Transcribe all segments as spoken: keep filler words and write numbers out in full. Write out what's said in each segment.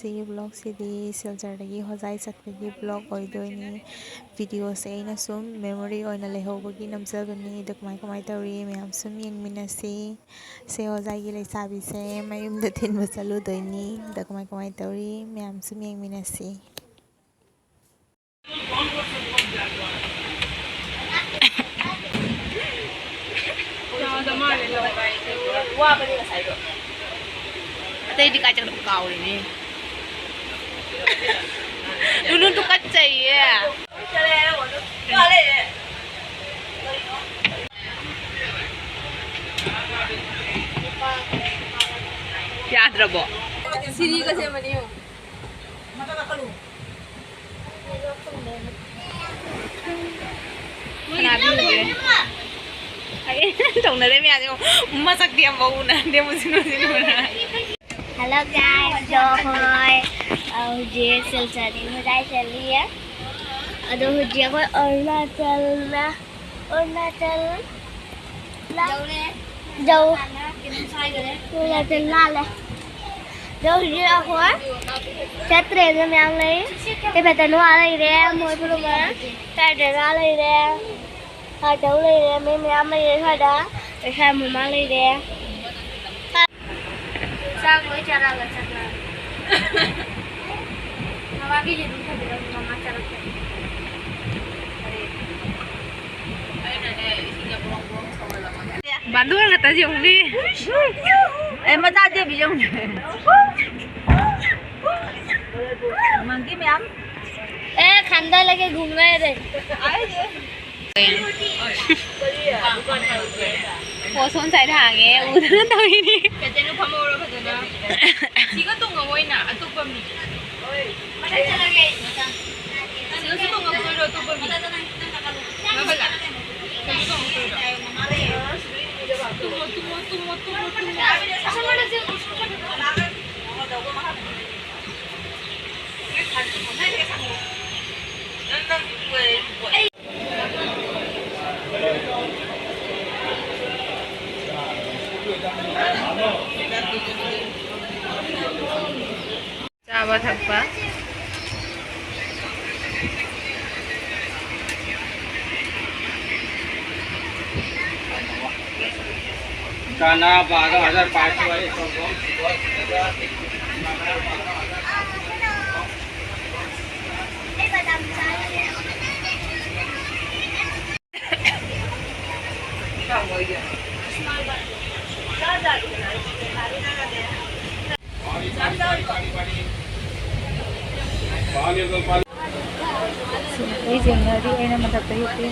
ꯁꯤꯒꯤ ꯕ꯭ꯂꯣꯛꯁꯤꯗꯤ ꯁꯤꯜꯆꯔꯗꯒꯤ ꯍꯣꯖꯥꯏ ꯆꯠꯄꯒꯤ ꯕ꯭ꯂꯣꯛ ꯑꯣꯏꯗꯣꯏꯅꯤ꯫ ꯚꯤꯗꯤꯑꯣꯁꯦ ꯑꯩꯅ ꯁꯨꯝ ꯃꯦꯃꯣꯔꯤ ꯑꯣꯏꯅ ꯂꯩꯍꯧꯕꯒꯤ ꯅꯝꯖꯕꯅꯤ꯫ ꯑꯗꯣ ꯀꯃꯥꯏ ꯀꯃꯥꯏ ꯇꯧꯔꯤ ꯃꯌꯥꯝ ꯁꯨꯝ ꯌꯦꯡꯃꯤꯟꯅꯁꯤ꯫ ꯁꯦ ꯍꯣꯖꯥꯏꯒꯤ ꯂꯩꯁꯥꯕꯤꯁꯦ ꯃꯌꯨꯝꯗ ꯊꯤꯟꯕ ꯆꯠꯂꯨꯗꯣꯏꯅꯤ꯫ ꯑꯗꯣ ꯀꯃꯥꯏ ꯀꯃꯥꯏ ꯇꯧꯔꯤ ꯃꯌꯥꯝ ꯁꯨꯝ ꯌꯦꯡꯃꯤꯟꯅꯁꯤ꯫ ꯋꯥꯕꯅꯤ ꯉꯁꯥꯏꯗꯣ꯫ ꯑꯇꯩꯗꯤ ꯀꯥꯏ ꯆꯠꯈ꯭ꯔꯕ ꯀꯥꯎꯔꯦꯅꯦ꯫ ꯂꯨꯂꯨ ꯇꯨꯀꯠꯆꯩꯌꯦ꯫ ꯌꯥꯗ꯭ꯔꯕꯣ? ꯁꯤꯔꯤꯒ ꯁꯦꯝꯃꯅꯤ ꯌꯦꯡꯉꯣ꯫ ꯀꯅꯥꯗꯤ ꯎꯗꯦ? ꯑꯩ ꯇꯧꯅꯔꯦ ꯃꯌꯥꯝꯁꯦ꯫ ꯃꯁꯛꯇꯤ ꯑꯃꯐꯥꯎ ꯎꯅꯗꯦ, ꯃꯨꯁꯤꯟ ꯃꯨꯁꯤꯟ ꯎꯅꯔꯦ꯫ Hello guys, ꯑꯗꯣ ꯑꯩꯈꯣꯏ, ꯑ, ꯍꯧꯖꯤꯛ ꯁꯤꯜꯆꯔꯗꯒꯤ ꯍꯣꯖꯥꯏ ꯆꯠꯂꯤꯌꯦ꯫ ꯑꯗꯣ ꯍꯧꯖꯤꯛ ꯑꯩꯈꯣꯏ ꯑꯔꯨꯅꯥꯆꯜꯗ, ꯑꯔꯨꯅꯥꯆꯜ ꯂꯥ-, ꯌꯧ-, ꯑꯔꯨꯅꯥꯆꯜ ꯂꯥꯜꯂꯦ꯫ ꯑꯗꯣ ꯍꯧꯖꯤꯛ ꯑꯩꯈꯣꯏ ꯆꯠꯇ꯭ꯔꯦꯅ ꯃꯌꯥꯝ ꯂꯩ꯫ ꯏꯕꯦꯇꯣꯟ ꯋꯥ ꯂꯩꯔꯦ, ꯃꯣꯏ ꯄꯨꯝꯅꯃꯛ ꯁ꯭ꯋꯥꯏꯗ ꯂꯩꯔꯦ꯫ ꯍꯥꯏꯗꯧ ꯂꯩꯔꯦ, ꯃꯤ ꯃꯌꯥꯝ ꯂꯩꯔꯦ ꯁ꯭ꯋꯥꯏꯗ꯫ ꯏꯁꯥ ꯃꯃꯥ ꯂꯩꯔꯦ꯫ ꯆꯥꯛ ꯂꯣꯏ ꯆꯥꯔꯛꯑꯒ ꯆꯠꯈ꯭ꯔꯦ꯫ ꯃꯃꯥꯒꯤ ꯌꯦꯔꯨꯝ ꯊꯝꯕꯤꯔꯝꯃꯣ, ꯃꯃꯥ ꯆꯥꯔꯛꯀꯦ꯫ ꯕꯥꯟꯗꯣꯟ ꯈꯛꯇ ꯌꯦꯡꯉꯨꯅꯦ꯫ ꯑꯦ, ꯃꯆꯥ ꯆꯦꯕꯤ ꯌꯦꯡꯉꯨꯅꯦ꯫ ꯃꯪꯀꯤ ꯃꯌꯥꯝ꯫ ꯑꯦ, ꯈꯟꯗ ꯂꯩꯒꯦ ꯘꯨꯝ ꯔꯍꯦ ꯊꯦ꯫ ꯑꯣ, ꯁꯣꯝ ꯁꯥꯏꯗ ꯍꯥꯡꯉꯦ, ꯎꯗꯅ ꯇꯧꯔꯤꯅꯤ꯫ ꯀꯩꯅꯣ ꯐꯝꯍꯧꯔꯣ ꯐꯖꯅ꯫ ꯁꯤꯒ ꯇꯣꯡꯉꯝꯃꯣꯏꯅ, ꯑꯇꯣꯞꯄ ꯃꯤ꯫ ꯁꯤꯒꯁꯨ ꯇꯣꯡꯉꯝꯃꯣꯏꯔꯣ, ꯑꯇꯣꯞꯄ ꯃꯤ? ꯉꯥꯡꯍꯜꯂ? ꯁꯤꯒꯁꯨ ꯇꯣꯡꯉꯝꯃꯣꯏꯔꯣ? ꯇꯨꯝꯃꯣ, ꯇꯨꯝꯃꯣ, ꯇꯨꯝꯃꯣ, ꯇꯨꯝꯃꯣ, ꯇꯨꯝꯃꯣ꯫ ꯊꯛꯄ꯫ ꯑꯩ ꯌꯦꯡꯅꯔꯤ, ꯑꯩꯅ ꯃꯊꯛꯇ ꯍꯤꯞꯄꯤ꯫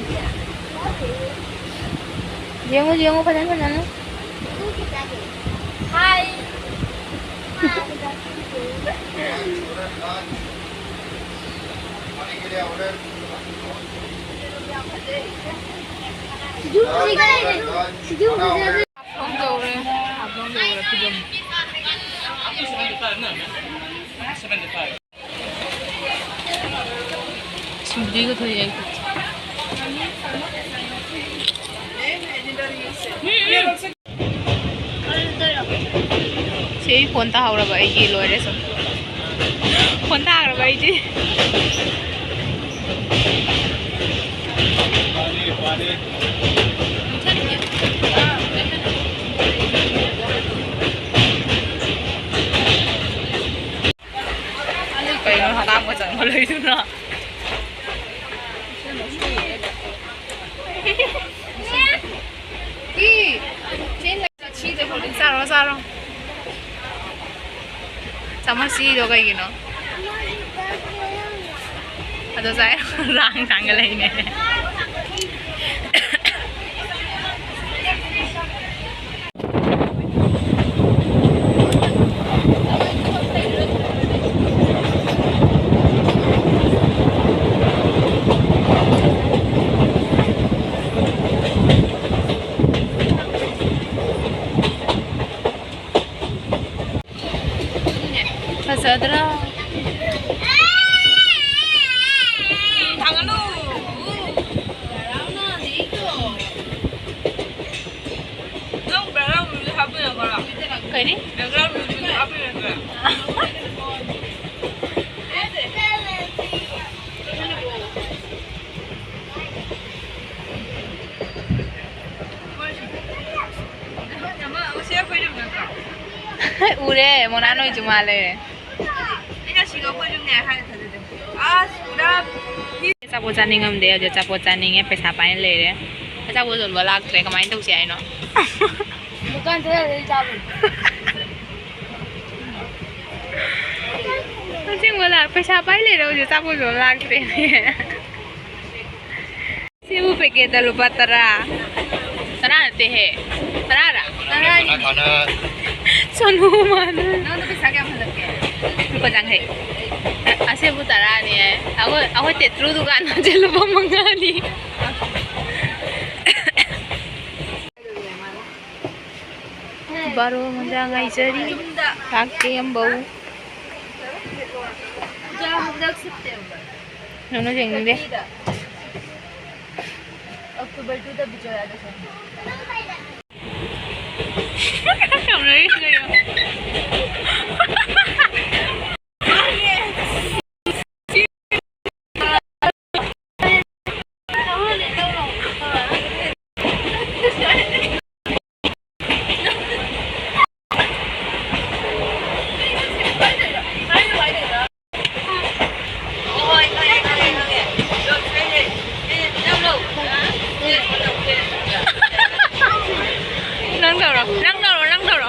ꯌꯦꯡꯉꯨ, ꯌꯦꯡꯉꯨ, ꯐꯖꯅ, ꯐꯖꯅ꯫ ꯐꯣꯟ ꯇꯧꯔꯦ꯫ ꯐꯣꯟ ꯇꯧꯔꯦ, ꯐꯤꯂꯝ꯫ ꯁꯤꯡꯖꯨꯒ ꯊꯣꯛꯑꯦ ꯑꯩ꯫ ꯁꯤ ꯑꯩ ꯐꯣꯟ ꯇꯥꯍꯧꯔꯕ ꯑꯩꯒꯤ ꯂꯣꯏꯔꯦ ꯁꯨꯝ꯫ ꯐꯣꯟ ꯇꯥꯈ꯭ꯔꯕ ꯑꯩꯗꯤ꯫ ꯀꯩꯅꯣ ꯍꯀꯥꯝꯒ ꯆꯟꯕ ꯂꯩꯗꯨꯅ? ꯆꯥꯔꯣ, ꯆꯥꯔꯣ꯫ ꯆꯥꯃꯁ ꯁꯤꯗꯣ ꯀꯩꯒꯤꯅꯣ? ꯑꯗꯣ ꯆꯥꯏ꯫ ꯂꯥꯡ ꯊꯥꯡꯒ ꯂꯩꯅꯦ꯫ ꯐꯖꯗ꯭ꯔꯥ? ꯊꯥꯡꯒꯠꯂꯨ꯫ ꯑꯦ, ꯃꯣꯅꯥ ꯅꯣꯏꯁꯨ ꯃꯥ ꯂꯩꯔꯦ꯫ ꯑꯩꯅ ꯁꯤꯒ ꯑꯩꯈꯣꯏ ꯌꯨꯝꯅꯦ ꯍꯥꯏꯔ ꯊꯥꯖꯗꯦ꯫ ꯑꯁ, ꯄꯨꯔꯥ ꯑꯆꯥꯄꯣꯠ ꯆꯥꯅꯤꯡꯉꯝꯗꯦ, ꯍꯧꯖꯤꯛ ꯑꯆꯥꯄꯣꯠ ꯆꯥꯅꯤꯡꯉꯦ, ꯄꯩꯁꯥ ꯄꯥꯏꯅ ꯂꯩꯔꯦ꯫ ꯑꯆꯥꯄꯣꯠ ꯌꯣꯟꯕ ꯂꯥꯛꯇ꯭ꯔꯦ, ꯀꯃꯥꯏꯅ ꯇꯧꯁꯤ ꯍꯥꯏꯅꯣ? ꯗꯨꯀꯥꯟ ꯆꯠꯂꯒ ꯆꯥꯕꯅꯤ꯫ ꯑꯁꯦꯡꯕ ꯂꯥꯛ-, ꯄꯩꯁꯥ ꯄꯥꯏ ꯂꯩꯔꯦ, ꯍꯧꯖꯤꯛ ꯑꯆꯥꯄꯣꯠ ꯌꯣꯟꯕ ꯂꯥꯛꯇ꯭ꯔꯦ꯫ ꯁꯤꯕꯨ ꯄꯦꯀꯦꯠꯇ ꯂꯨꯄꯥ ꯇꯔꯥ꯫ ꯇꯔꯥ ꯅꯠꯇꯦꯍꯦ꯫ ꯇꯔꯥꯔꯥ? ꯇꯔꯥꯅꯤ꯫ ꯁꯣꯅꯨ ꯃꯥꯟꯕ꯫ ꯅꯉꯣꯟꯗ ꯄꯩꯁꯥ ꯀꯌꯥꯝ ꯍꯜꯂꯛꯀꯦ? ꯂꯨꯄꯥ ꯆꯥꯡꯈꯩ꯫ ꯑ-, ꯑꯁꯦꯡꯕ ꯇꯔꯥꯅꯤ ꯍꯥꯏ꯫ ꯑꯩꯈꯣꯏ, ꯑꯩꯈꯣꯏ ꯇꯦꯇ꯭ꯔꯨ ꯗꯨꯀꯥꯟ ꯃꯁꯦ ꯂꯨꯄꯥ ꯃꯉꯥꯅꯤ꯫ ꯕꯥꯔꯣ ꯃꯣꯟꯖꯥ ꯉꯥꯏꯖꯔꯤ꯫ ꯂꯥꯛꯇꯦ ꯑꯝꯕꯧ꯫ ꯅꯪꯅ ꯌꯦꯡꯅꯤꯡꯗꯦ꯫ ꯑꯣꯛꯇꯣꯕꯔ ꯇꯨꯗ ꯕꯤꯖꯣꯌꯥꯗ ꯆꯠꯅꯤ꯫ ꯅꯪ ꯇꯧꯔꯣ, ꯅꯪ ꯇꯧꯔꯣ, ꯅꯪ ꯇꯧꯔꯣ꯫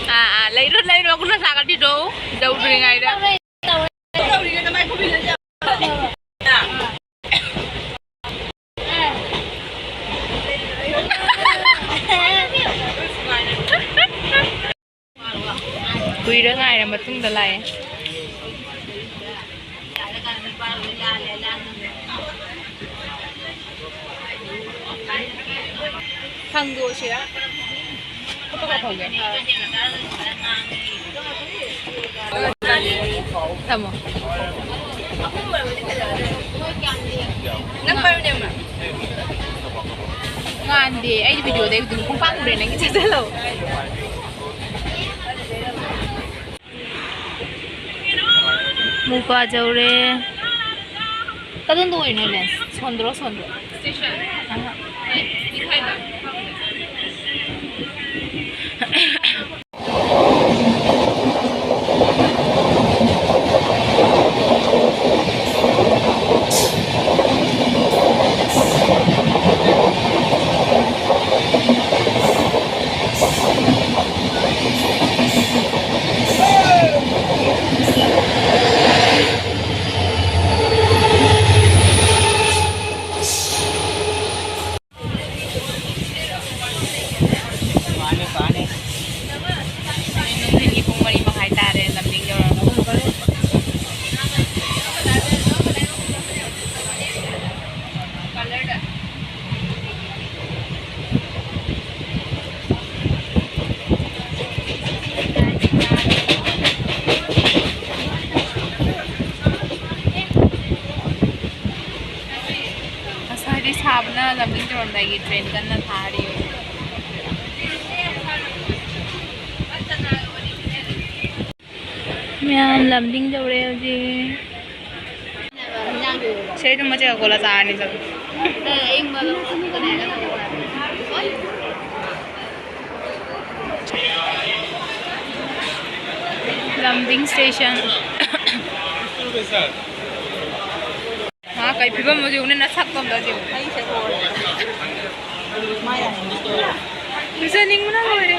ꯑꯥ, ꯑꯥ, ꯂꯩꯔꯣ, ꯂꯩꯔꯣ, ꯈꯨꯠꯅ ꯁꯥꯒꯠꯄꯤꯗꯣ, ꯌꯧꯗ꯭ꯔꯤꯉꯩꯗ꯫ ꯀꯨꯏꯔ ꯉꯥꯏꯔ ꯃꯇꯨꯡꯗ ꯂꯥꯛꯑꯦ꯫ ꯊꯝꯃꯣ꯫ ꯅꯪ ꯄꯥꯏꯌꯨꯅꯦ ꯑꯃ꯫ ꯉꯥꯟꯗꯦ, ꯑꯩꯗꯤ ꯚꯤꯗꯤꯑꯣꯗꯩ ꯑꯗꯨꯝ ꯄꯨꯡꯄꯥꯡ ꯎꯔꯦ ꯅꯪꯒꯤ ꯆꯠꯁꯜꯂꯣ꯫ ꯅꯨꯄꯥ ꯖꯧꯔꯦ꯫ ꯀꯗꯣꯝꯗ ꯑꯣꯏꯅꯣ ꯂꯦꯟꯁ? ꯁꯣꯟꯗ꯭ꯔꯣ, ꯁꯣꯟꯗ꯭ꯔꯣ? ꯑꯍ꯫ ꯅꯨꯡꯊꯤꯜꯒꯤ ꯄꯨꯡ ꯃꯔꯤ ꯃꯈꯥꯏ ꯇꯥꯔꯦ, ꯂꯝꯗꯤꯡ ꯌꯧꯔꯒ꯫ ꯉꯁꯥꯏꯗꯤ ꯁꯥꯕꯅ ꯂꯝꯖꯤꯡ ꯇꯨꯔꯝꯗꯥꯏꯒꯤ ꯇ꯭ꯔꯦꯟ ꯀꯟꯅ ꯊꯥꯔꯤ꯫ ꯃꯌꯥꯝ ꯂꯝꯗꯤꯡ ꯌꯧꯔꯦ ꯍꯧꯖꯤꯛ꯫ ꯁꯤ ꯑꯗꯨꯝ ꯃꯆꯦꯒ ꯀꯣꯜꯂ ꯆꯥꯔꯅꯤ ꯆꯠꯂꯣ꯫ ꯂꯝꯗꯤꯡ ꯁ꯭ꯇꯦꯁꯟ꯫ ꯃꯥ ꯀꯩ ꯐꯤꯕꯝ ꯑꯃ ꯌꯦꯡꯉꯨꯅꯦ, ꯅꯁꯛꯇꯣ ꯑꯝꯇ ꯌꯦꯡꯉꯨ꯫ ꯐꯖꯅꯤꯡꯕꯅ ꯂꯣꯏꯔꯦ꯫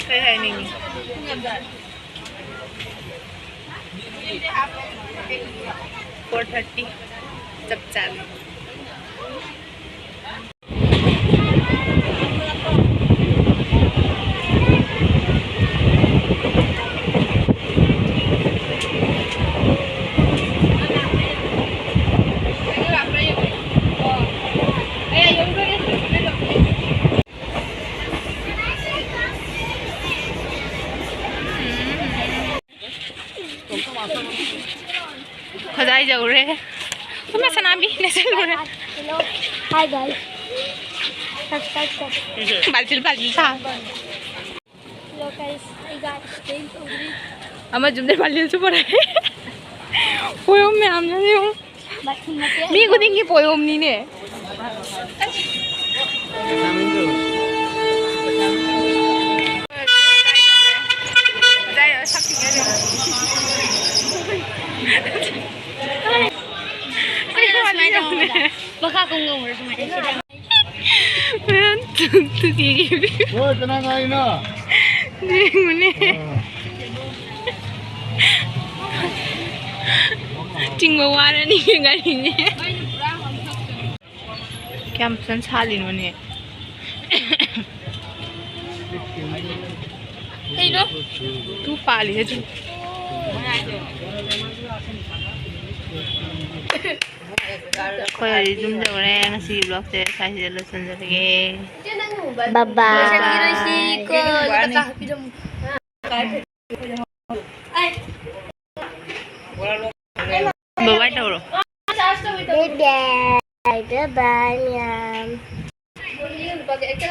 ꯀꯩ ꯍꯥꯏꯅꯤꯡꯉꯤ? ꯐꯣꯔ ꯊꯥꯔꯇꯤ ꯆꯞ ꯆꯥꯔꯦ꯫ ꯈꯣꯏꯗꯥꯏ ꯌꯧꯔꯦ꯫ ꯏꯃꯥ ꯁꯅꯥꯕꯤ ꯅꯦꯁꯜꯂꯨꯔꯦ꯫ Hello. Hi guys. Subscribe ꯇꯧ꯫ ꯕꯥꯜꯇꯤꯜ ꯕꯥꯜꯇꯤꯜ ꯊꯥ꯫ Hello guys. ꯑꯩ ꯒꯥꯔꯤ ꯇꯧꯗ꯭ꯔꯤ꯫ ꯑꯃ ꯌꯨꯝꯗꯩ ꯕꯥꯜꯇꯤꯜꯁꯨ ꯄꯨꯔꯛꯑꯦ꯫ ꯄꯣꯌꯣꯝ ꯃꯌꯥꯝꯅ ꯌꯦꯡꯉꯨ꯫ ꯕꯥꯜꯇꯤꯜ ꯃꯇꯦꯛ ꯃꯤ ꯈꯨꯗꯤꯡꯒꯤ ꯄꯣꯌꯣꯝꯅꯤꯅꯦ꯫ ꯃꯈꯥ ꯀꯨꯝ ꯉꯝꯃꯔꯣꯏ ꯁꯨꯃꯥꯏꯅ ꯁꯤꯗ꯫ ꯃꯌꯥꯝ ꯇꯨ-, ꯇꯨ ꯀꯦꯒꯤ ꯍꯣꯏ, ꯀꯅꯥ ꯉꯥꯏꯔꯤꯅꯣ? ꯌꯦꯡꯉꯨꯅꯦ꯫ ꯑꯥ꯫ ꯆꯤꯡꯕ ꯋꯥꯔꯅꯤ ꯒꯥꯔꯤꯅꯦ꯫ ꯀꯌꯥꯝ ꯐꯖꯅ ꯁꯥꯠꯂꯤꯅꯣꯅꯦ꯫ ꯀꯩꯅꯣ? ꯇꯨ ꯄꯥꯜꯂꯤ ꯑꯗꯨ꯫ ꯑꯩꯈꯣꯏ ꯍꯧꯖꯤꯛ ꯌꯨꯝ ꯌꯧꯔꯦ꯫ ꯉꯁꯤꯒꯤ vlogꯁꯦ ꯁ꯭ꯋꯥꯏꯁꯤꯗ ꯂꯣꯏꯁꯤꯟꯖꯔꯒꯦ꯫ Bye bye꯫ ꯕꯥꯏ ꯕꯥꯏ ꯇꯧꯔꯣ꯫ Bye bye꯫ Bye bye ꯃꯌꯥꯝ꯫